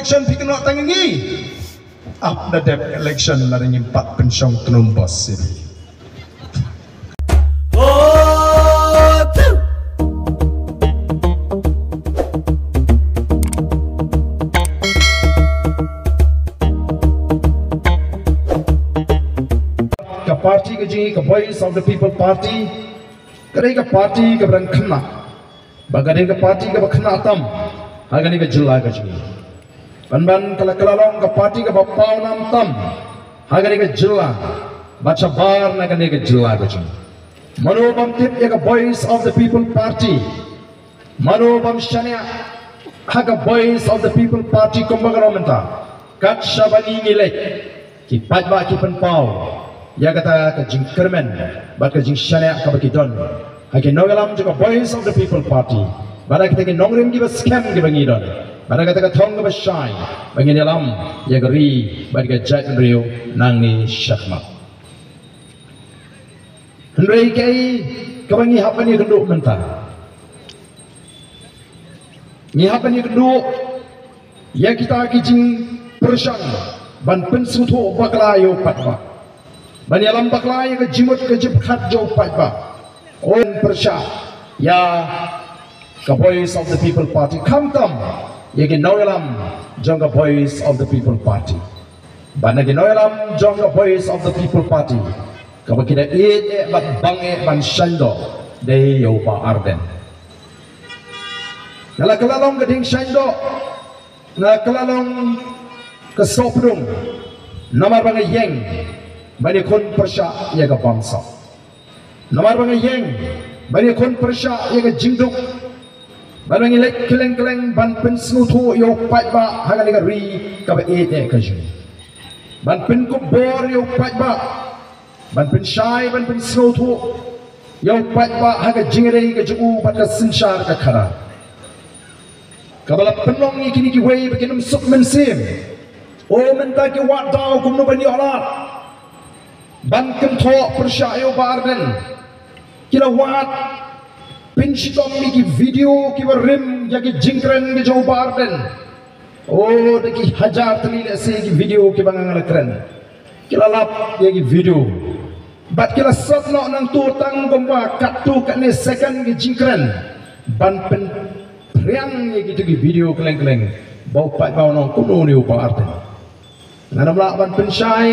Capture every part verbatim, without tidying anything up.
Election phi kynnoh tang ngi. Ap da dep election la ngim pat pynshong tnum bos siri. Ka party ka jong ngi ka Voice of the People Party ka dei ka party kaba dang khynnah. Ba ka dei ka party kaba khynnah tam ha kane ka jylla ka jong ngi. Pynban ka la ka la long ka party kaba pawnam tam ha kane ka jylla bad shabar na kane ka jylla ka jong ngi. Mano bym tip ïa ka Voice of the People Party? Mano bym shaniah ha ka Voice of the People Party kumba ka long mynta? Kat shaba ngi ngi leit, ki paidbah ki pynpaw ïa kata ka jingkyrmen bad ka jingshaniah kaba ki don ha ki nongïalam jong ka Voice of the People Party, bad ha kita ki nongrim kiba skhem kiba ngi don, bad ha kata ka thong kaba shai ba ngin ïalam ïa ka ri bad ka jaitbynriew nangne shakhmat. Hynrei kaei kaba ngi hap ban ïakynduh mynta? Ngi hap ban ïakynduh ïa kita ki jingpyrshang ban pynsngewthuh bakla ïa u paidbah, ban ïalam bakla ïa ka jingmut ka jingpyrkhat jong u paidbah. Yn pyrshah ïa ka Voice of the People Party, khamtam ïa ki nongïalam jong ka Voice of the People Party. Bad na ki nongïalam jong ka Voice of the People Party, kaba ki da ïeit eh bad bang eh ban shaniah dei ïa u Bah Ardent. Nga la kylla long ka ding shaniah, nga la kylla long ka sopdung, namar ba nga ïeng ban ïakhun pyrshah ïa ka bamsap. Namar ba nga ïeng ban ïakhun pyrshah ïa ka jingduk, ban ïeng leit kylleng kylleng ban pynsngewthuh ïa u paidbah ha kane ka ri kaba ïeit eh ka jong ngi. Ban pynkup bor ïa u paidbah, ban pynshai ban pynsngewthuh ïa u paidbah ha ka jingïadei ka jong u bad ka synshar ka khadar. Kaba la pynlong ïa kine kiwei ba kin ym suk mynsiem. O mynta ki wad daw kumno ban ïoh lad ban kynthoh pyrshah ïa u Bah Ardent. Ki la wad pynshitom ïa ki video kiba rim ïa ki jingkren ki jong u Bah Ardent. O da ki hajar tylli lehse ki video kiba nga nga la kren. Ki la lap ïa ki video bad ki la sot noh nangta tang kumba katto katne second ki jingkren ban pynphriang ïa kito ki video kylleng kylleng ba u paidbah un ong kumno une u Bah Ardent. Ngan ym lah ban pynshai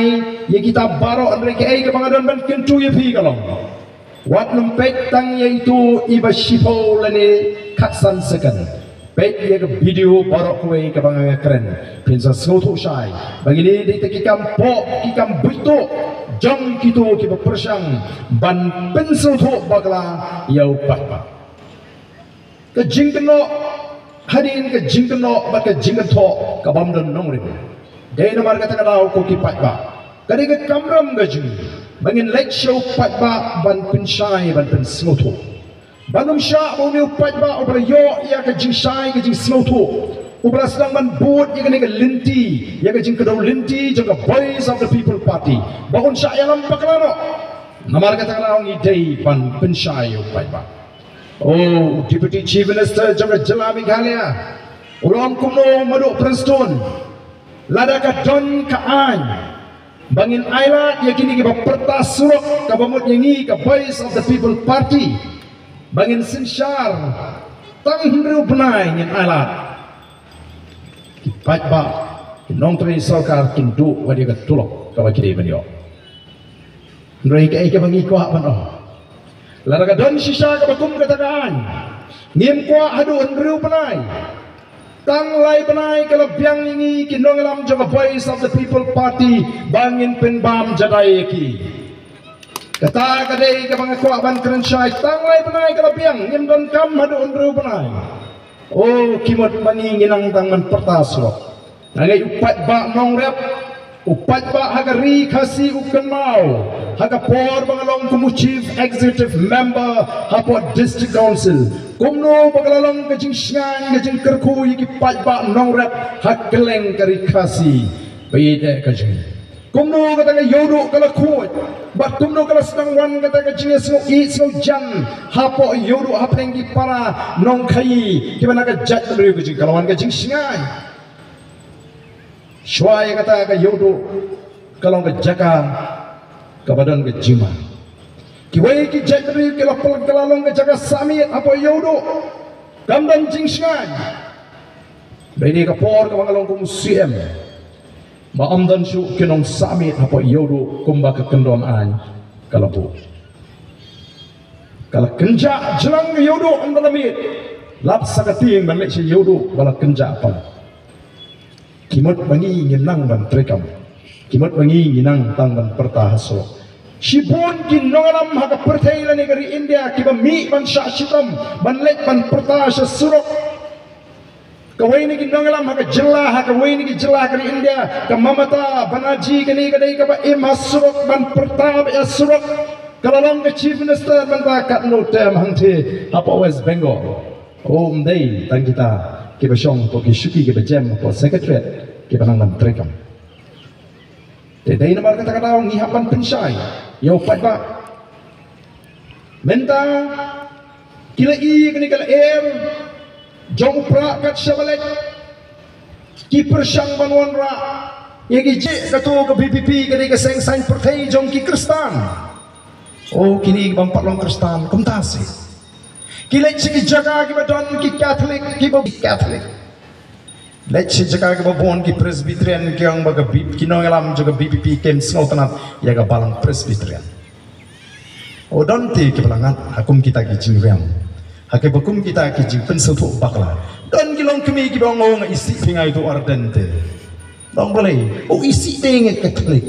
ïa kita baroh, hynrei kaei kaba nga don ban kyntu ïa phi ka long, wat nym peit tang ïa ito iba shiphew lane khatsan second. Peit ïa ka video baroh kawei kaba nga kren, phin sa sngewthuh shai ba kine dei tang ki kam pop, ki kam buit tuh jong kito kiba pyrshang ban pynsngewthuh bakla ïa u paidbah. Ka jingkynnoh hadien ka jingkynnoh bad ka jingkynthoh ka bym don nongrim. Dei namar kata ka daw ko ki paidbah, ka dei ka kamram ka jong ngi ba ngin leit sha u paidbah ban pynshai ban pynsngewthuh. Ban ym shah ba une u paidbah uba la ïoh ïa ka jingshai ka jingsngewthuh, uba la sdang ban bud ïa kane ka lynti, ïa ka jingkdew lynti jong ka Voice of the People Party, ba un shah ïalam bakla noh. Namar kata ka daw ngi dei ban pynshai ïa u paidbah. O Deputy Chief Minister jong ka jylla Meghalaya u la ong kumno, Maduh Prestone, lada ka don ka aiñ ba ngin ailad ïa kine kiba pyrta surok kaba mut ïa ngi ka Voice of the People Party ba ngin synshar tang hynriew bnai ngin ailad. Ki paidbah, ki nongtrei sorkar kin duh wat ïa ka tulop kaba ki dei ban ïoh. Hynrei kaei kaba ngi kwah ban ong, lada ka don shisha kaba kum kata ka aiñ, ngim kwah haduh hynriew bnai. Tang lai bnai ka la biang ïa ngi ki nongïalam jong ka Voice of the People Party ba ngin pynbam jadai ïa ki. Kata ka dei kaba nga kwah ban kren shai, tang lai bnai ka la biang, ngim donkam haduh hynriew bnai. O ki mut ma ngi ngi nang tang ban pyrta surok. Nga ngeit u paidbah nongrep, u paidbah ha ka ri Khasi u kynmaw ha ka por ba nga long kum u Chief Executive Member hapoh District Council, kumno ba ka la long ka jingshngaiñ ka jingkyrkhu ïa ki paidbah nongrep ha kylleng ka ri Khasi ba ïeit eh ka jong ngi. Kumno kata ka ïewduh ka la khuid bad kumno ka la sdang wan kata ka jingïasngew ïeit sngew jan hapoh ïewduh hapdeng ki para nongkhaïi kiba na ka jaitbynriew ka jong ngi, ka la wan ka jingshngaiñ. Shuwa ïa kata ka Ïewduh ka long ka jaka kaba don ka jingma. Kiwei ki jaitbynriew ki la pynkylla long ka jaka sahmiet hapoh Ïewduh. Kam don jingshngaiñ. Ba ine ka por kaba nga long kum u C M, ba ym don shuh ki nongsahmiet hapoh Ïewduh kumba ka kyndon aiñ ka la buh. Ka la kynjah jlang ka Ïewduh ynda la miet. Lap sa ka tieng ban leit sha Ïewduh ba la kynjah pang. Ki mut ba ngi ngim nang ban treikam. Ki mut ba ngi ngi nang tang ban pyrta ha surok. Shibun ki nongïalam ha ka pyrthei lane ka ri India kiba mih ban shah shitom ban leit ban pyrta sha surok. Kawei na ki nongïalam ha ka jylla, ha kawei na ki jylla ha ka ri India, ka Mamata Banerjee, kane ka dei kaba im ha surok ban pyrta beit ha surok. Ka la long ka Chief Minister mynta katno term hangtei hapoh West Bengal. Ym dei tang kita kiba shong hapoh ki shuki kiba jem hapoh Secretariat kiba nang ban treikam. Te dei namar kata ka daw ngi hap ban pynshai ïa u paidbah. Mynta ki la ïohi kane ka lyer jong u Prah kat shaba leit. Ki pyrshang ban wanrah ïa ki jingeh, kato ka VPP ka dei ka seng saiñ pyrthei jong ki Khristan. O kine ki bym pat long Khristan kumta seh. Ki leit sha ki jaka kiba don ki Katholik, kiba Katholik. Leit sha jaka kiba bun ki Presbyterian, ki ong ba ka VPP, ki nongïalam jong ka VPP kim sngewtynnat ïa ka balang Presbyterian. O don te kiba la ngat ha kum kita ki jingriam, ha kiba kum kita ki jingpynsngewthuh bakla. Don ki longkmie kiba ong, o nga isih phi nga ïa uto u Ardent te. Long balei? O isih te nga Katholik.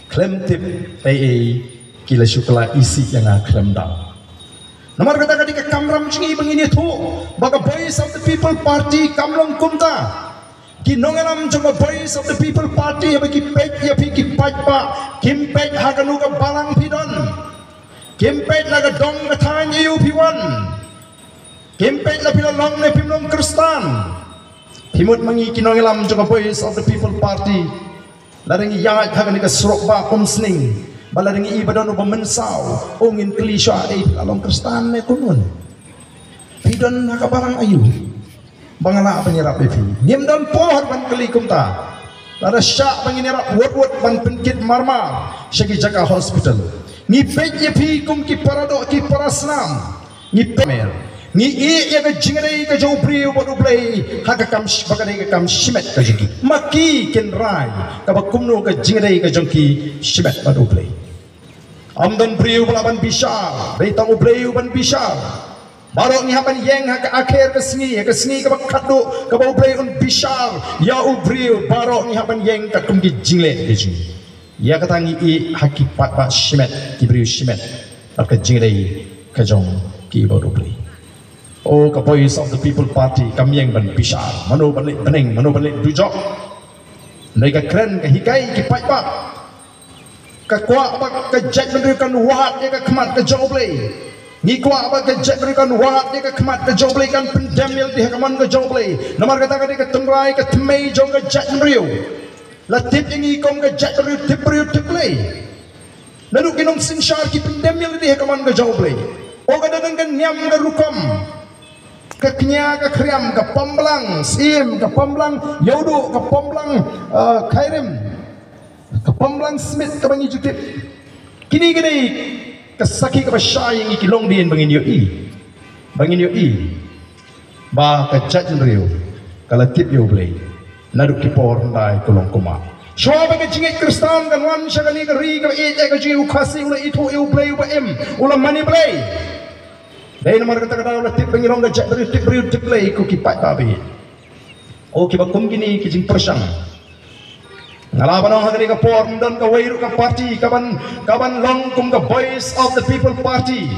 Khlem tip ei ei ki la shu kylla isih ïa nga khlem daw. Namar kata ka dei ka kamram jong ngi ba ngin ïathuh ba ka Voice of the People Party kam long kumta. Ki nongïalam jong ka Voice of the People Party haba ki peit ïa phi ki paidbah, kim peit ha kano ka balang phi don. Kim peit na ka dong ka thaiñ aïu phi wan. Kim peit la phi la long ne phim long Khristan. Phi mut ma ngi ki nongïalam jong ka Voice of the People Party. Lada ngi ïaid ha kane ka surok ba Umsning, ba lada ngi i ba don uba mynsaw, o ngin kylli shuwa, ei phi la long Khristan ne kumno? Phi don ha ka balang aïu? Ba nga lah ban ïarap ïa phi. Ngim don por ban kylli kumta. Lada shah ba ngin ïarap wut wut ban pynkit marmar sha ki jaka hospital. Ngi peit ïa phi kum ki paradoh ki parasnam. Ngi peit, ngi ïeh ïa ka jingïadei ka jong u briew bad U Blei ha ka kam sh-, ba ka dei ka kam shimet ka jong ki. Ma ki kin rai kaba kumno ka jingïadei ka jong ki shimet bad U Blei. Ym don briew ba lah ban bishar, dei tang U Blei u ban bishar. Baroh ngi hap ban ïeng ha ka akher ka sngi, ha ka sngi kaba khatduh kaba U Blei un bishar ïa u briew, baroh ngi hap ban ïeng katkum ki jingleh ka jong ngi. Ïa kata ngi ïeh ha ki paidbah shimet, ki briew shimet bad ka jingïadei ka jong ki bad U Blei. O ka Voice of the People Party kam ïeng ban bishar mano ban leh bneng, mano ban leh dujok. Hynrei ka kren ka hikai ki paidbah. Ka kwah ba ka jaitbynriew kan wad ïa ka khmat ka jong U Blei. Ngi kwah ba ka jaitbynriew kan wad ïa ka khmat ka jong U Blei, kan pyndem ïa lade ha ka mon ka jong U Blei. Namar kata ka dei ka tynrai ka thymmei jong ka jaitbynriew. La tip ïa ngi kum ka jaitbynriew tip briew tip Blei. Naduh ki nongsynshar ki pyndem ïa lade ha ka mon ka jong U Blei. O ka dang ka niam ka rukom. Ka kñia ka khriam, ka Pamblang Syiem, ka Pamblang Ïewduh, ka Pamblang, eh, Khyrim, ka Pamblang Smit kaba ngi ju tip. Kine ki dei ka sakhi kaba shai ïa ngi ki longdien ba ngin ïohi. Ba ngin ïohi ba ka jaitbynriew ka la tip ïa U Blei naduh ki por hyndai ka long kumba. Shuwa ba ka jingngeit Khristan kan wan sha kane ka ri kaba ïeit eh ka jong ngi, u Khasi u la ithuh ïa U Blei uba im, u la mane Blei. Dei namar kata ka daw la tip ba ngi long ka jaitbynriew tip briew tip Blei, ko ki paidbah ba ïeit. O kiba kum kine ki jingpyrshang. Nga lah ban ong ha kane ka por ym don kawei ruh ka party kaban, kaban long kum ka Voice of the People Party,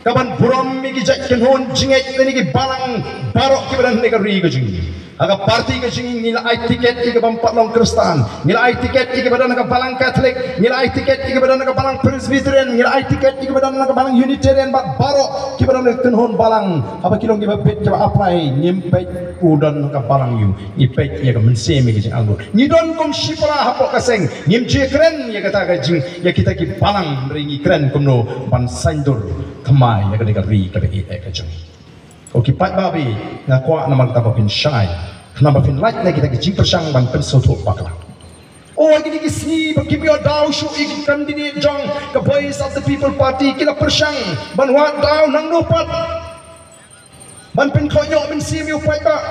kaban burom ïa ki jait kynhun jingngeit lane ki balang baroh kiba don ha kane ka ri ka jong ngi. Ha ka party ka jong ngi ngi la ai tiket ïa kiba ym pat long Khristan, ngi la ai tiket ïa kiba don ha ka balang Katholik, ngi la ai tiket ïa kiba don ha ka balang Presbyterian, ngi la ai tiket ïa kiba don ha ka balang Unitarian bad baroh kiba don ha ka kynhun balang. Haba ki long kiba bit kiba apply, ngim peit u don ha ka balang aïu, ngi peit ïa ka mynsiem ïa ka jingangnud. Ngi don kum shipara hapoh ka seng, ngim ju kren ïa kata ka jing, ïa kita ki balang, hynrei ngi kren kumno ban saiñdur thymmai ïa kane ka ri kaba ïeit eh ka jong ngi. Ko ki paidbah ba ïeit, nga kwah namar kata ba phin shai. Namar phin lait na kita ki jingpyrshang ban pynsngewthuh bakla. O, ha kine ki sngi ba kim ïoh daw shuh ïa ki candidate jong ka Voice of the People Party, ki la pyrshang ban wad daw nangno pat ban pynkohnguh mynsiem ïa u paidbah.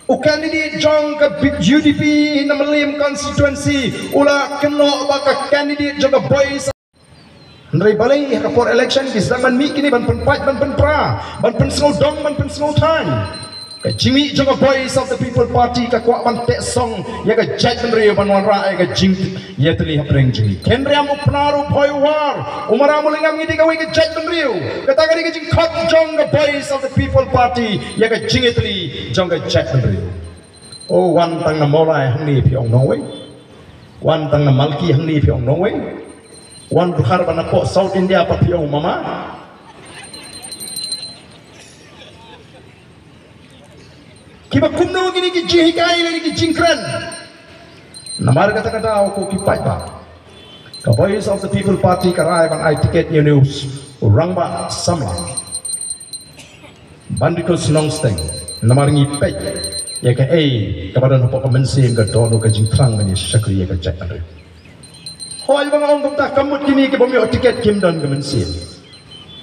U candidate jong ka U D P na Mylliem constituency u la kynnoh ba ka candidate jong ka Voice. Hynrei balei ha ka por election ki sdang ban mih kine ban pynpait ban pynpra, ban pynsngewdong ban pynsngewthaiñ? Ka jingmih jong ka Voice of the People Party ka kwah ban teh song ïa ka jaitbynriew ban wanrah ïa ka jingïatylli hapdeng jong ngi. Kynriam u Pnar u Bhoi u War u Maram u Lyngngam, ngi dei kawei ka jaitbynriew. Kata ka dei ka jingkhot jong ka Voice of the People Party ïa ka jingïatylli jong ka jaitbynriew. O, wan tang na Mawlai hangne phi ong nongwei. Wan tang na Malki hangne phi ong nongwei. Wan dkhar ban na poh South India pat phi ong mama. Kiba kumno kine ki jinghikai lane ki jingkren? Namar kata ka daw ko ki paidbah, ka Voice of the People Party ka rai ban ai tiket ïa une u rangbah samla ban dei ko shnong Sting. Namar ngi peit ïa kaei kaba don hapoh ka mynsiem, ka don ka jingthrang ban ïa shakri ïa ka jaitbynriew. Hooid, ba nga ong kumta, ka mut kine ki bym ïoh tiket kim don ka mynsiem.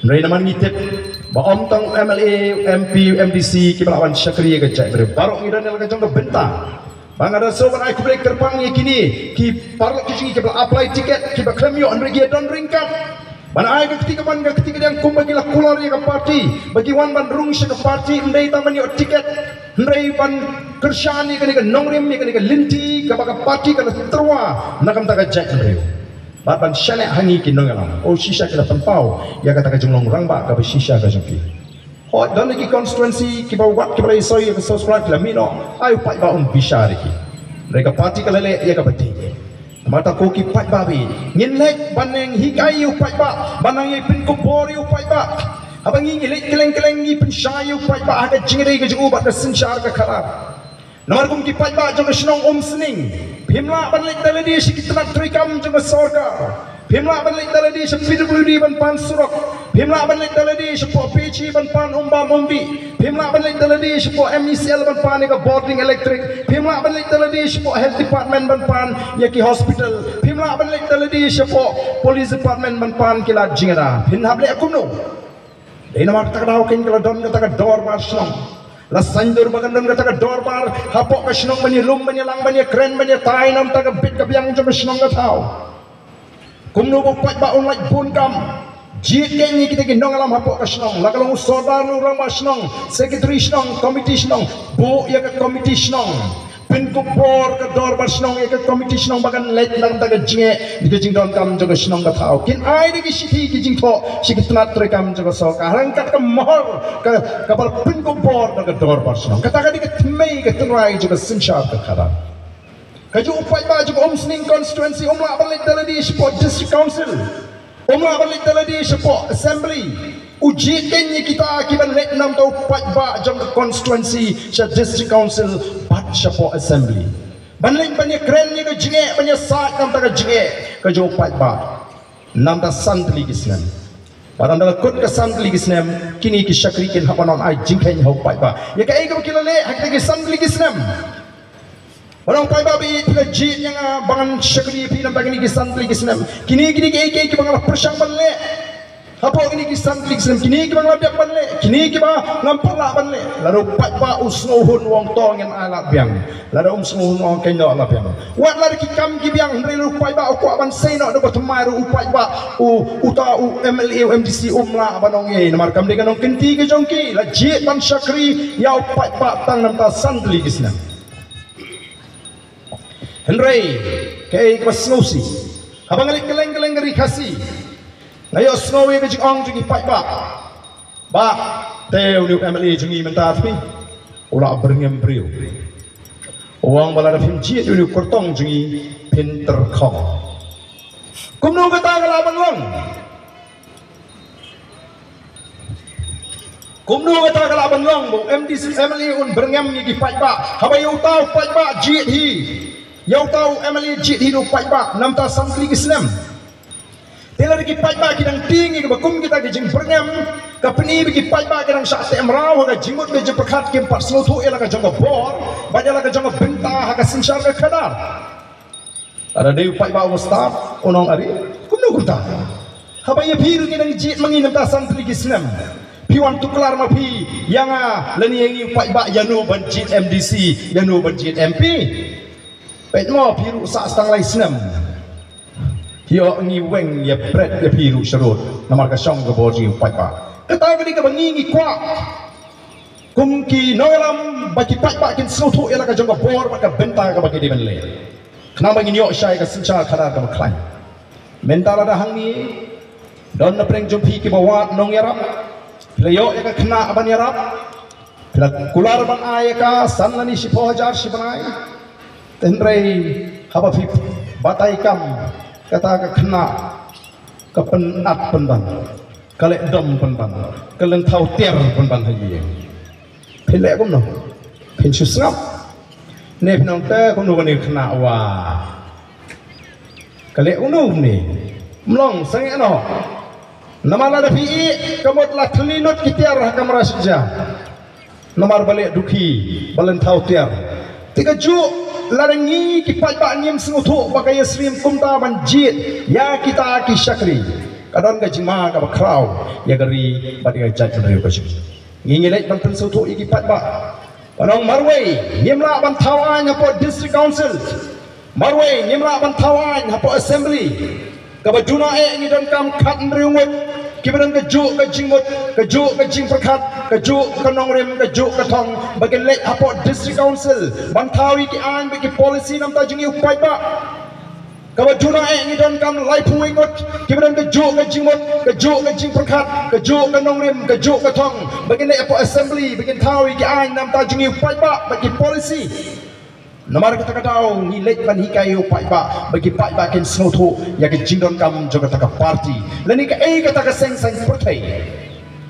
Hynrei namar ngi tip ba ym tang M L A, M P, M D C kiba lah ban shakri ïa ka jaitbynriew, baroh ngi don ïa la ka jong ka bynta. Ba nga da sngewbha ban ai khublei kyrpang ïa kine ki paralok ki jong ngi kiba la apply tiket, kiba khlem ïoh hynrei ki don ryngkat ban ai ka kti kamon ka kti kadiang kumba ki la kular ïa ka party, ba ki wan ban rung sha ka party ym dei tang ban ïoh tiket hynrei ban kyrshan ïa kane ka nongrim, ïa kane ka lynti kaba ka party ka la tyrwa na ka bynta ka jaitbynriew. Bad ban shaniah ha ngi ki nongïalam, o, shisha ki la pynpaw ïa kata ka jinglong rangbah kaba shisha ka jong ki. Hooid, don ki constituency kiba wat kiba la ïasoi ïa ka soswara ki la mih noh, ai u paidbah un bishar ïa ki. Hynrei ka party ka la leh ïa kaba dei. Namar kata ko ki paidbah, ngin leit ban nang hikai ïa u paidbah, ban nang ïa pynkup bor ïa u paidbah. Haba ngi, ngi leit kylleng kylleng ngi pynshai ïa u paidbah ha ka jingïadei ka jong u bad ka synshar ka khadar. Namar kum ki paidbah jong ka shnong Umsning, phim lah ban leit da lade sha ki tnat treikam jong ka sorkar. Phim lah ban leit da lade sha P W D ban pan surok. Phim lah ban leit da lade shapoh P H E ban pan umbam umbih. Phim lah ban leit da lade shapoh M E C L ban pan ïa ka bording electric. Phim lah ban leit da lade shapoh health department ban pan ïa ki hospital. Phim lah ban leit da lade shapoh police department ban pan ki lad jingïada. Phin hap leh kumno? Dei namar kata ka daw kein ka la don kata ka dorbar shnong. La saiñdur ba kan don kata ka dorbar hapoh ka shnong ban ïalum, ban ïalang, ban ïakren, ban ïatai na ka bynta ka bit ka biang jong ka shnong ka thaw. Kumno ba u paidbah un lait bun kam? Jied kein ïa kita ki nongïalam hapoh ka shnong, la ka long u sordar, u rangbah shnong, secretary shnong, committee shnong, buh ïa ka committee shnong. Pynkup bor ka dorbar shnong ïa ka committee shnong ba kan leit na ka bynta ka jingeh, ka jingdonkam jong ka shnong ka thaw. Kin ai da ki shithi ki jingthoh sha ki tnat treikam jong ka sorkar ryngkat ka mohor ka, kaba la pynkup bor da ka dorbar shnong. Kata ka dei ka thymmei ka tynrai jong ka synshar ka khadar. Ka jong u paidbah jong ka Umsning constituency um lah ban leit da lade shapoh district council. Um lah ban leit da lade shapoh assembly. U jied kein ïa kita kiban leit na ka bynta u paidbah jong ka constituency sha district council bad shapoh assembly. Ban leit ban ïakren ïa ka jingeh, ban ïasaid na ka bynta ka jingeh ka jong u paidbah. Na ka bynta san tylli ki snem. Bad ynda la kut ka san tylli ki snem, kine ki shakri kin hap ban ai jingkheiñ ha u paidbah ïa kaei kaba ki la leh ha kita ki san tylli ki snem. Ba ong paidbah, phi la jied ïa nga ba ngan shakri ïa phi na ka bynta kine ki san tylli ki snem. Kine, kine kiei kiei kiba nga la pyrshang ban leh hapoh kine ki san tylli ki snem, kine kiba nga la dep ban leh, kine kiba ngam pat lah ban leh. Lada u paidbah u sngewhun, u ong to ngin ai lad biang. Lada um sngewhun, u ong kein noh lad biang. Wat lada ki kam ki biang, hynrei lada u paidbah u kwah ban sei noh da ba thymmai ruh, u paidbah, u, uta u M L A, u M D C um lah ban ong ei, namar kam dei ka nongkynti ka jong ki. La jied ban shakri ïa u paidbah tang na ka bynta san tylli ki snem. Hynrei kaei kaba sngewsih, haba nga leit kylleng kylleng ka ri Khasi, nga ïohsngew ïa ka jingong jong ki paidbah ba te une u M L A jong ngi mynta te u la byrngem briew. U ong ba lada phim jied une u kyrtong jong ngi phin tyrkhong. Kumno kata ka lah ban long? Kumno kata ka lah ban long ba u M D C, M L A un byrngem ïa ki paidbah, haba ïa uta u paidbah jied hi, ïa uta u M L A jied hi da u paidbah na ka bynta san tylli ki snem? Te lada ki paidbah ki dang tieng ïa kaba kum kita ki jingbyrngem, ka pyni ba ki paidbah ki dang shah teh mraw ha ka jingmut ka jingpyrkhat, kim pat sngewthuh ïa la ka jong ka bor bad ïa la ka jong ka bynta ha ka synshar ka khadar. Lada dei u paidbah u stad, un ong, are, kumno kumta? Haba ïa phi ruh ngi dang jied ma ngi na bynta san tylli ki snem, phi wan tuklar ma phi ïa nga lane ïa ngi u paidbah ïano ban jied M D C, ïano ban jied M P. Peit mo, phi ruh sah tang lai snem. Ïoh ngi weng ïa pret ïa phi ruh sharud namar ka shong ka bor jong u paidbah. Kata ka dei kaba ngi ngi kwah. Kum ki nongïalam, ba ki paidbah kin sngewthuh ïa la ka jong ka bor bad ka bynta kaba ki dei ban leh, khnang ba ngin ïoh shai ka synshar khadar kaba khlaiñ. Mynta lada hangne don na pdeng jong phi kiba wad nongïarap, phi la ïoh ïa ka khynnah ban ïarap, phi la kular ban ai ïa ka san lane shiphew hajar shi bnai. Hynrei haba phi batai kam, kata ka khynnah ka pynat pynban, ka leh dom pynban, ka lyngthaw tiar pynban ha ïing. Phin leh kumno? Phin shu sngap? Ne phin ong, te kumno kane ka khynnah, wa ka leh kumno kumne? Ym long sangeh noh. Namar lada phi ïeh, ka mut la thylli lut ki tiar ha kamra shisha. Namar ba leh dukhi, ba lyngthaw tiar. Te kajuh lada ngi ki paidbah ngim sngewthuh ba ka ïasyriem kumta ban jied ïa kita ki shakri, ka don ka jingma kaba khraw ïa ka ri bad ïa ka jaitbynriew ka jong ngi. Ngi ngi leit ban pynsngewthuh ïa ki paidbah. Ban ong marwei ngim lah ban thaw aiñ hapoh District Council. Marwei ngim lah ban thaw aiñ hapoh Assembly. Kaba duna eh ngi donkam khathynriew ngut kiba don kajuh ka jingmut, kajuh ka jingpyrkhat, kajuh ka nongrim, kajuh ka thong ba kin leit hapoh District Council ban thaw ïa ki aiñ bad ki policy na bynta jong ngi u paidbah. Kaba duna eh ngi donkam laiphew ngut kiba don kajuh ka jingmut, kajuh ka jingpyrkhat, kajuh ka nongrim, kajuh ka thong ba kin leit hapoh Assembly ba kin thaw ïa ki aiñ na bynta jong ngi u paidbah bad ki policy. Namar kata ka daw ngi leit ban hikai ïa u paidbah ba ki paidbah kin sngewthuh ïa ka jingdonkam jong kata ka party lane kaei kata ka seng saiñ pyrthei.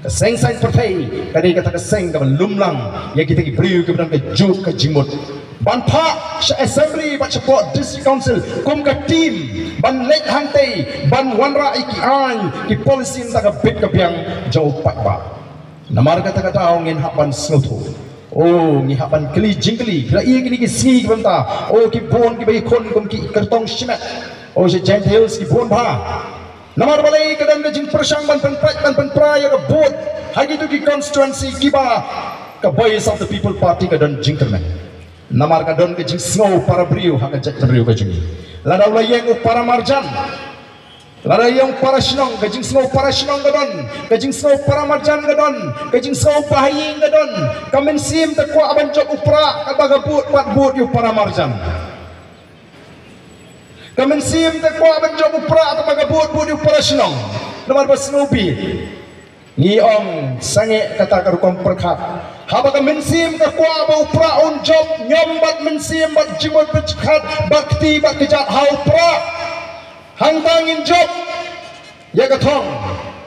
Ka seng saiñ pyrthei ka dei kata ka seng kaba lum lang ïa kita ki briew kiba don kajuh ka jingmut ban phah sha Assembly bad shapoh District Council kum ka team ban leit hangtei ban wanrah ïa ki aiñ, ki policy na ka bit ka biang jong u paidbah. Namar kata ka daw ngin hap ban sngewthuh. O, ngi hap ban kylli jingkylli. Phi la ïohi kine ki sngi ki bynta, o, ki bun kiba ïakhun kum ki kyrtong shimet, o, sha Jaintia Hills ki bun bha. Namar balei? Ka don ka jingpyrshang ban pynpait ban pynpra ïa ka vote ha kito ki constituency kiba ka Voice of the People Party ka don jingkyrmen. Namar ka don ka jingsngew para briew ha ka jaitbynriew ka jong ngi. Lada u la ïeng u para marjan, lada ïeng para shnong, ka jingsngew para shnong ka don, ka jingsngew para marjan ka don, ka jingsngew ba ha ïing ka don. Ka mynsiem te kwah ban jop u prah, kaba ka bud pat bud ïa u para marjan. Ka mynsiem te kwah ban jop u prah, kaba ka bud bud ïa u para shnong. Namar ba sngewbha ngi ong sangeh kata ka rukom pyrkhat. Haba ka mynsiem ka kwah ba u prah un jop, ñiom bad mynsiem bad jingmut bad jingpyrkhat bad kti bad kjat ha u prah. Hangta ngin jop ïa ka thong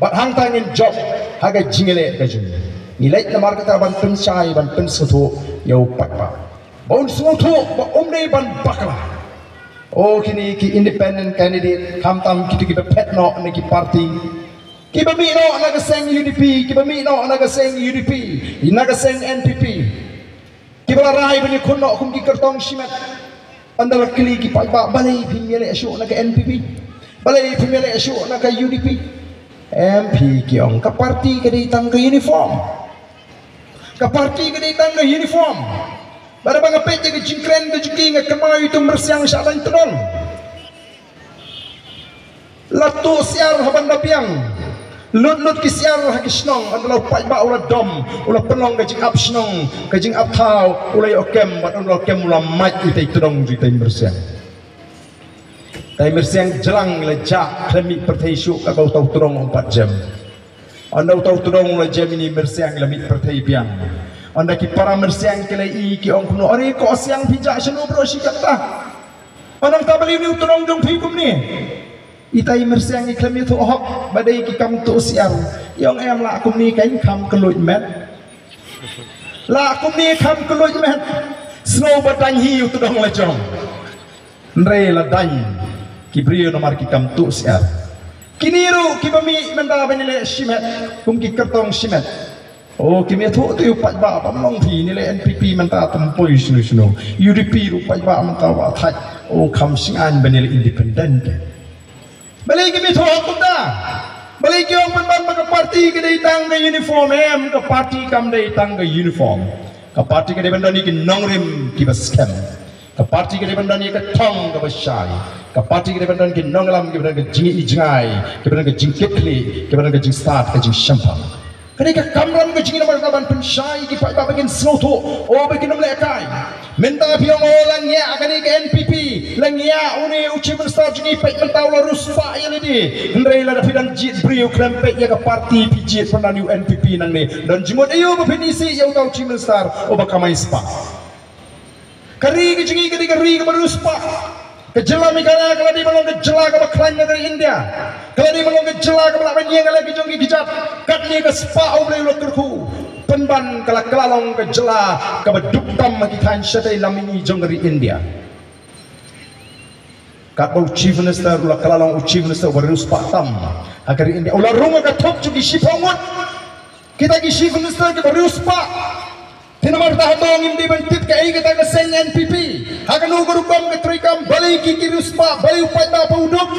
bad hangta ngin jop ha ka jingïaleh ka jong ngi. Ngi leit namar kata ban pynshai ban pynsngewthuh ïa u paidbah ba un sngewthuh ba um dei ban bakla. O, kine ki independent candidate, khamtam kito kiba phet noh na ki party, kiba mih noh na ka seng U D P, kiba mih noh na ka seng U D P, na ka seng N P P, kiba la rai ban ïakhun noh kum ki kyrtong shimet. Ynda la kylli ki paidbah, balei phim ïaleh shuh na ka N P P? Balei phim ïaleh shuh na ka U D P? Em, phi ki ong ka party ka dei tang ka uniform. Ka party ka dei tang ka uniform. Bad haba nga peit ïa ka jingkren ka jong ki, nga kynmaw ïa uto u myrsiang shah daiñ tdong. La tuh syiar ha ban da biang. Lut lut ki syiar ha ki shnong, ynda la u paidbah u la dom, u la pynlong ka jingap shnong, ka jingap thaw, u la ïoh kem, bad ynda la kem u la mait ïa itai tdong jong itai myrsiang. Itai myrsiang jlang la jah, khlem mih pyrthei shuh, kaba utai u tdong um pat jem. Ynda utai u tdong u la jem, ine i myrsiang la mih pyrthei biang. Ynda ki para myrsiang ki la ïohi ki ong kumno, are ko siang phi jah shano bro shi katta. Ynda ta balei une u tdong jong phi kumne. Itai myrsiang i khlem ïathuh hok ba dei ki kam tuh syiar. I ong em lah kumne kan kham kylluid met. Lah kumne kham kylluid met. Sngew ba dang hi u tdong la jong. Hynrei la dang ki briew namar ki kam tuh syiar. Kine ruh kiba mih mynta ban ïaleh shimet kum ki kyrtong shimet. O, kim ïathuh te u paidbah ba ym long phi, ngi leh N P P mynta tang poi shano shano. U D P ruh paidbah mynta ba thait. O, kham shngaiñ ban ïaleh independent. Balei kim ïathuh kumta? Balei ki ong pynban ba ka party ka dei tang ka uniform? Em, ka party kam dei tang ka uniform. Ka party ka dei ban don ïa ki nongrim kiba skhem. Ka party ka dei ban don ïa ka thong kaba shai. Ka party ka dei ban don ki nongïalam kiba don ka jingïohi jngai, kiba don ka jingkitkhlieh, kiba don ka jingstad, ka jingshemphang. Kane ka kamram ka jingïalam ka ban pynshai ki paidbah ba kin sngewthuh, o ba kin ym lehkai. Mynta phi ong, o, la ngiah kane ka N P P, la ngiah une u Chief Minister jong ngi, peit mynta u la riewspah ïa lade. Hynrei lada phi dang jied briew khlem peit ïa ka party, phi jied pynban ïa u N P P nangne, don jingmut aïu ba phin isih ïa uta u Chief Minister uba kamai spah? Ka ri ka jong ngi ka dei ka ri kaba riewspah. Ka jylla Meghalaya ka la dei ban long ka jylla kaba khlaiñ na ka ri India. Ka la dei ban long ka jylla kaba lah ban ïeng ïaleh ki jong ki kjat. Katne ka spah U Blei u la kyrkhu, pynban ka la kylla long ka jylla kaba duk tam ha ki thaiñ shatei lam mihngi jong ka ri India. Katba u Chief Minister u la kylla long u Chief Minister uba riewspah tam ha ka ri India, u la rung ha ka thup jong ki shiphew ngut. Kita ki Chief Minister kiba riewspah. Te namar kata hato ngim dei ban tip kaei kata ka seng N P P? Ha kano ka rukom ka treikam? Balei ki, ki riewspah? Balei u paidbah pat u duk?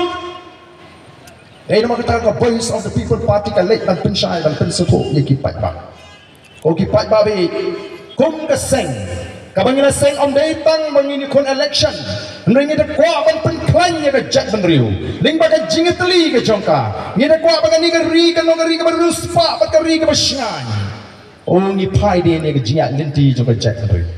Dei namar kata ka Voice of the People Party ka leit ban pynshai, ban pynsngewthuh ïa ki paidbah. Ko ki paidbah baieit, kum ka seng, kaba ngi la seng ym dei tang ba ngin ïakhun election. Hynrei ngi da kwah ban pynkhlaiñ ïa ka jaitbynriew lyngba ka jingïatylli ka jong ka. Ngi da kwah ba kane ka ri kan long ka ri kaba riewspah bad ka ri kaba shngaiñ. O, ngi phai dien ïa ka jingïaid lynti jong ka jaitbynriew.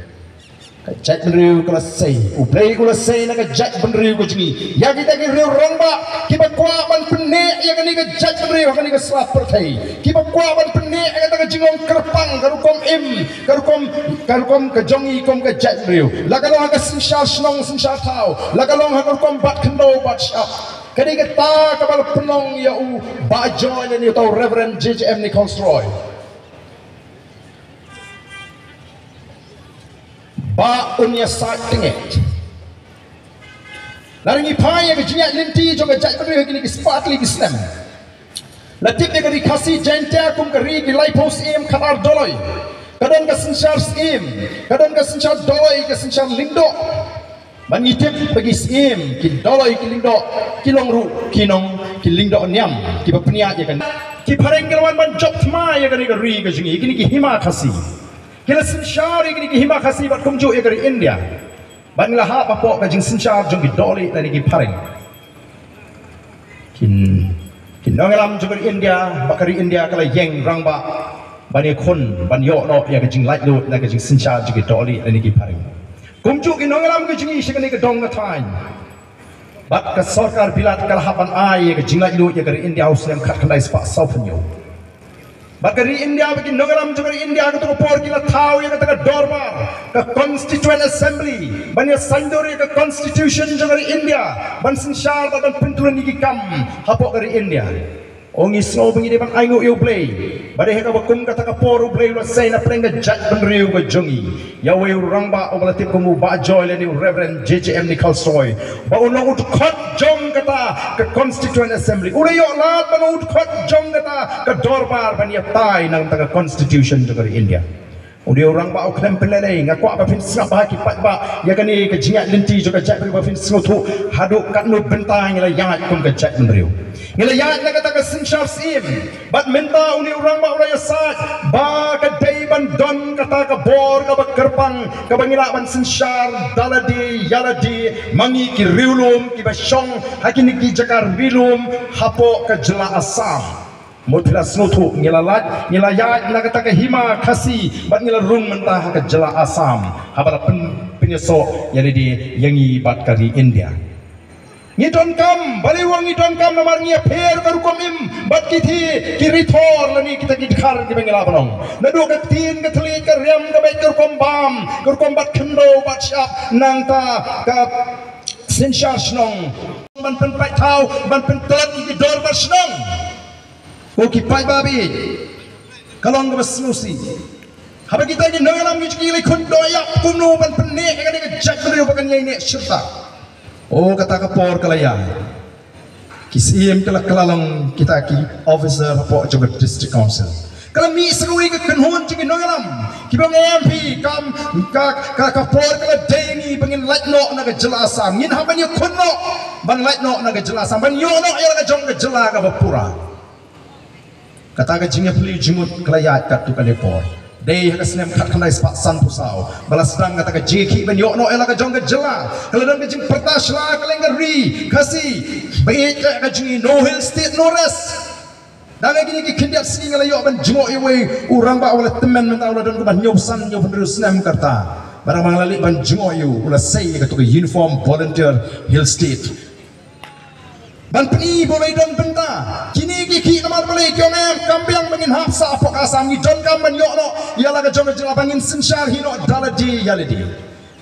Ka jaitbynriew ka la sei, U Blei u la sei na ka jaitbynriew ka jong ngi. Ïa kita ki riew rangbah kiba kwah ban pynneh ïa kane ka jaitbynriew ha kane ka sla pyrthei, kiba kwah ban pynneh ïa kata ka jinglong kyrpang, ka rukom im, ka rukom, ka rukom ka jong ngi kum ka jaitbynriew, la ka long ha ka synshar shnong synshar thaw, la ka long ha ka rukom bat khyndew bat shyiap. Ka dei kata kaba la pynlong ïa u Bah Joy lane uta u Reverend J J M Nichols Roy. Ba un ïasaid tyngeh. Lada ngi phai ïa ka jingïaid lynti jong ka jaitbynriew ha kine ki spah tylli ki snem, la tip ïa ka Ri Khasi Jaiñtia kum ka ri ki laiphew syiem khatar doloi. Ka don ka synshar syiem, ka don ka synshar doloi, ka synshar lyngdoh. Ban ngi tip ba ki syiem, ki doloi, ki lyngdoh ki long ruh ki nong, ki lyngdoh niam kiba pynïaid ïa kane. Ki phareng ki la wan ban jop thma ïa kane ka ri ka jong ngi, kine ki hima Khasi. Ki la synshar ïa kine ki hima Khasi bad kumjuh ïa ka ri India. Bad ngi la hap hapoh ka jingsynshar jong ki dohlieh lane ki phareng. Ki, ki nongïalam jong ka ri India, bad ka ri India ka la ïeng rangbah ban ïakhun, ban ïoh noh ïa ka jinglaitluid na ka jingsynshar jong ki dohlieh lane ki phareng. Kumjuh ki nongïalam ka jong ngi sha kane ka dong ka thaiñ. Bad ka sorkar Bilat ka la hap ban ai ïa ka jinglaitluid ïa ka ri India ha u snem khatkhyndai spah sawphew hynñiew. Bad ka ri India bad ki nongïalam jong ka ri India ha kato ka por ki la thaw ïa kata ka dorbar, ka Constituent Assembly, ban ïa saiñdur ïa ka Constitution jong ka ri India, ban synshar bad ban pyntylli ïa ki kam hapoh ka ri India. O, ngi sngew ba ngi dei ban ainguh ïa U Blei ba dei ha kaba kum kata ka por U Blei u la sei na pdeng ka jaitbynriew ka jong ngi ïa uwei u rangbah uba la tip kum u Bah Joy lane u Reverend J J M Nichols Roy, ba un long u dkhot jong kata ka Constituent Assembly. U la ïoh lad ban long u dkhot jong kata ka dorbar ban ïatai na kata ka Constitution jong ka ri India. U dei u rangbah u khlem pynlehnoh. Nga kwah ba phin sngap bha ki paidbah ïa kane ka jingïaid lynti jong ka jaitbynriew, ba phin sngewthuh haduh katno bynta ngi la ïaid kum ka jaitbynriew. Ngi la ïaid na kata ka synshar syiem. Bad mynta une u rangbah u la ïasaid ba ka dei ban don kata ka bor kaba kyrpang kaba ngi lah ban synshar da lade ïa lade ma ngi ki riewlum kiba shong ha kine ki jaka ri lum hapoh ka jylla Assam. Mut phi la sngewthuh, ngi la lait, ngi la ïaid na kata ka hima Khasi bad ngi la rung mynta ha ka jylla Assam haba la pyn, pynïasoh ïa lade ïa ngi bad ka ri India. Ngi donkam, balei wa ngi donkam? Namar ngi ïapher ka rukom im bad kiti ki rithor lane kita ki dkhar kiba ngi la ban ong. Naduh ka ktien ka thylliej, ka riam ka beit, ka rukom bam, ka rukom bat khyndew bat shyiap, nangta ka synshar shnong, ban pynpait thaw, ban pyntlot ïa ki dorbar shnong. Ko ki paidbah baieit, ka long kaba sngewsih. Haba kita ki nongïalam ki jong ngi la khut doh ïa kumno ban pynneh ïa kane ka jaitbynriew ba kan ïaineh shirta. O, kata ka por ka la ïaid. Ki Syiem ki la kylla long kita ki officer hapoh jong ka District Council. Ka la mih sa kawei ka kynhun jong ki nongïalam kiba ong em phi, kam ka ka ka por ka la dei ngi ba ngin lait noh na ka jylla Assam, ngin hap ban ïakhun noh ban lait noh na ka jylla Assam, ban ïoh noh ïa la ka jong ka jylla kaba pura. Kata ka jingïaphylliew jingmut ka la ïaid katto katne por. Dei ha ka snem khatkhyndai spah sanphew saw ba la sdang kata ka jingïakhih ban ïoh noh ïa la ka jong ka jylla. Ka la don ka jingpyrta sha la ka lyngkar ri Khasi ba ïeit ka jingïakhih No Hill State No Rest. Dang ha kine ki khyndiat sngi nga la ïoh ban jngoh ïa uwei u rangbah u la tymmen mynta u la don kumba hynñiew san hynñiew hynriew snem ka rta. Ba dang ba nga la leit ban jngoh ïa u, u la sei ïa kato ka Uniform Volunteer Hill State. Ban pyni ba u la don bynta. Kine ki khih namar balei ki ong em, kam biang ba ngin hap sah hapoh ka Assam, ngi donkam ban ïoh noh ïa la ka jong ka jylla, ba ngin synshar hi noh da lade ïa lade.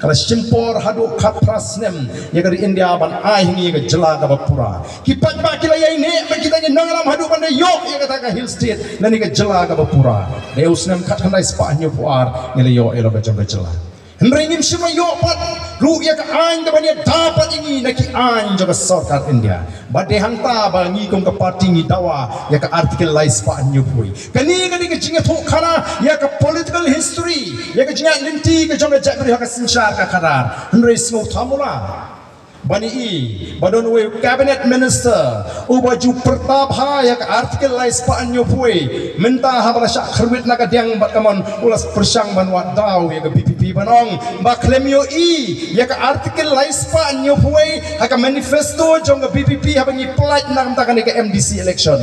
Ka la shim por haduh khatphra snem ïa ka ri India ban ai ha ngi ïa ka jylla kaba pura. Ki paidbah ki la ïaineh bad kita ki nongïalam haduh ban da ïoh ïa kata ka Hill State lane ka jylla kaba pura. Dei u snem khatkhyndai spah hynñiewphew ar ngi la ïoh ïa la ka jong ka jylla. Hynrei ngim shym la ïoh pat ruh ïa ka aiñ kaban ïada pat ïa ngi na ki aiñ jong ka sorkar India. Bad dei hangta ba ngi kum ka party ngi dawa ïa ka Article lai spah hynñiewphew. Kane ka dei ka jingïathuhkhana ïa ka political history, ïa ka jingïaid lynti ka jong ka jaitbynriew ha ka synshar ka khadar. Hynrei sngewthuh mo la. Ban ïohi ba don uwei u cabinet minister uba ju pyrta bha ïa ka Article lai spah hynñiewphew. Mynta haba la shah khyrwit na ka diang bad ka mon u la pyrshang ban wad daw ïa ka V P P ban ong ba khlem ïohi ïa ka Article lai spah hynñiewphew ha ka manifesto jong ka V P P haba ngi pynlait na ka bynta kane ka M D C election.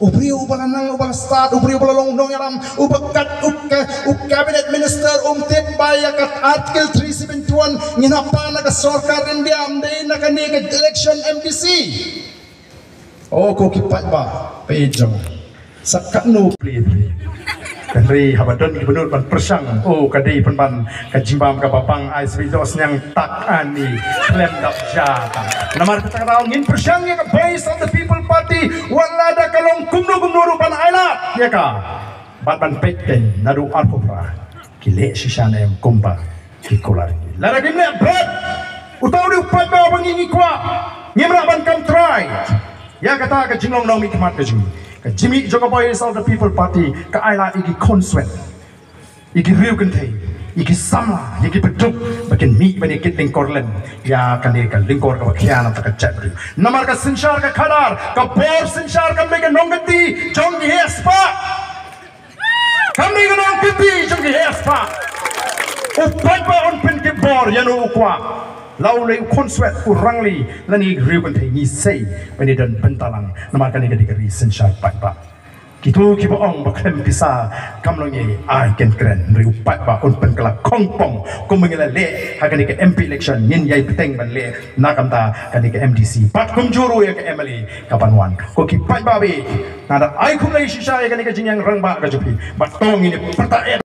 U briew uba la nang, uba la stad, u briew uba la long nongïalam, uba kat u ka, u cabinet minister um tip ba ïa ka Article three seven one ngin hap pan na ka sorkar India, ym dei na kane ka election M D C. O ko ki paidbah, peit jong. Sa katno plie plie. Hynrei haba don kiba nud ban pyrshang, o ka dei pynban ka jingbam kaba bang, ai sbi doh sniang tak ani khlem dap ja tak. Namar kata ka daw ngin pyrshang ïa ka Voice of the People Party, wat la da ka long kumno kumno ruh ban ailad ïa ka. Bad ban peit kein naduh arphew phra ki leh shisha ne em kumba ki kular ngi. Lada kim leh bret, uta u dei u paidbah ba ngi ngi kwah. Ngim lah ban kam trai ïa kata ka jinglong nongmihkhmat ka jong ngi. Ka jingmih jong ka Voice of the People Party ka ailad ïa ki khun swet, ïa ki riew kynthei, ïa ki samla, ïa ki baduk ba kin mih ban ïa kit lyngkor lem ïa kane ka lyngkor kaba khia na ka jaitbynriew. Namar ka synshar ka khadar, ka bor synshar kam dei ka nongkynti jong ki heh spah. Kam dei ka nongkynti jong ki heh spah. U paidbah un pynkit bor ïa no u kwah. La u lei u khun swet, u rangli lane u riew kynthei, ngi sei ban ïa don bynta lang. Namar kane ka dei ka ri synshar paidbah. Kito kiba ong ba khlem pisa kam long ei, ai kin kren. Hynrei u paidbah un pynkylla khongpong kumba ngi la leh ha kane ka M P election, ngin ïai bteng ban leh na ka bynta kane ka M D C bad kumjuh ruh ïa ka M L A kaban wan. Ko ki paidbah, bad nga da ai khublei shisha ïa kane ka jingïalang rangbah ka jong phi. Bad to ngin ïa pyrta eh